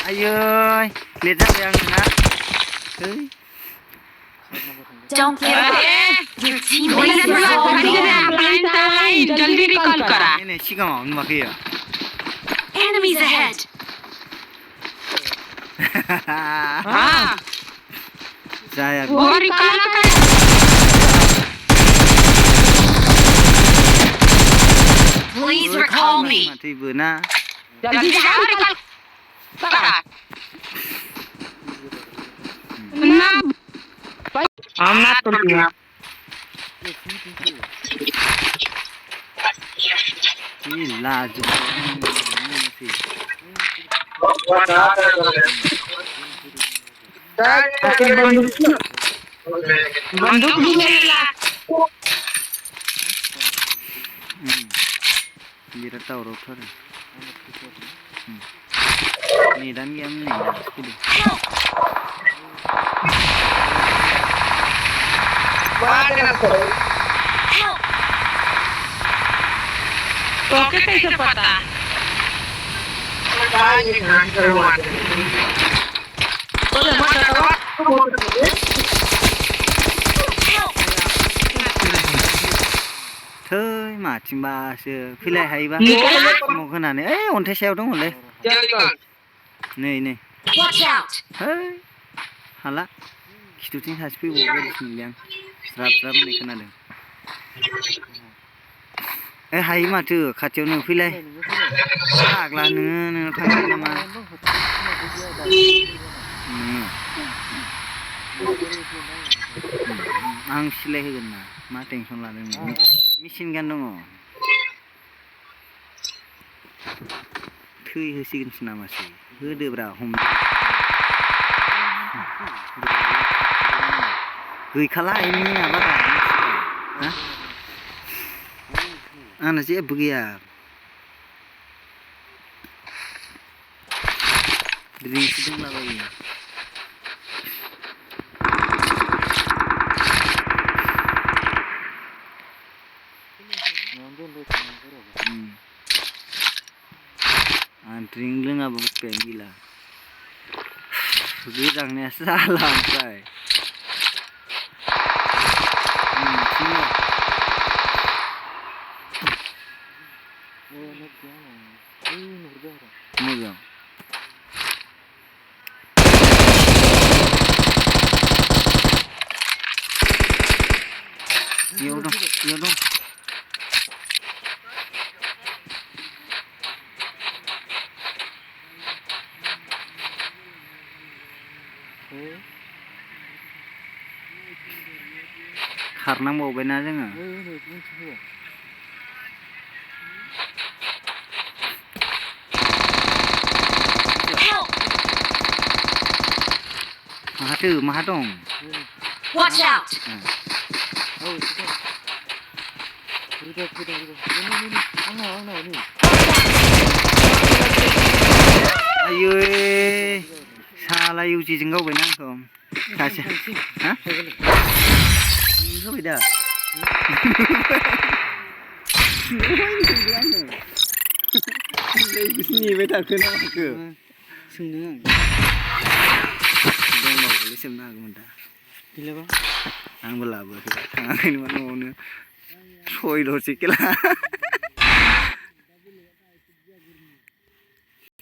ai ơi liệt rất đang nè Don't give up. Your teammates are blind जल्दी recall करा này chỉ có mỏng mà kia enemies ahead. हां saya वो recall कर Please recall me. mati beuna जल्दी recall करा ना हम ना तोड़िया gila juga बंदूक भी मिला Dira tahu rotor. Ni dan game ni dah speed. तो कैसे पता Thôi mà chim ba xưa phi lại hay ba một cái nào này ấy on thấy sao đúng không đây này này Watch out. hey hala kitu tin has pi wo yang serap này cái nào được ấy hay mà chứ khát chiều nữa phi lại sạc là nữa thằng này mà ang silai hoगोन ना मा tension लादों machine गान दङ थै होसिगोनसो नामासै होदोब्रा हमदो गैखाला इनि आबादा हा आंना जेबो गैया ड्रिंक्स दंलाबायो drink loङाबो पेन गैला गोजांनाया जाला ओमफ्राय मोजां इयाव दं खारनांबावबायना जोङो माहा दं Watch out. आयै साला इउजिजों गावबायना आंखौ सासे हा होबाय दा नेबाय थाखोना आंखौ सोंदों आं दंबावोलै सोंनो हागौमोन दा गैलाबा आंबो लाबोआखै थाङाखैनोमोन न'आवनो सयल'सै खेला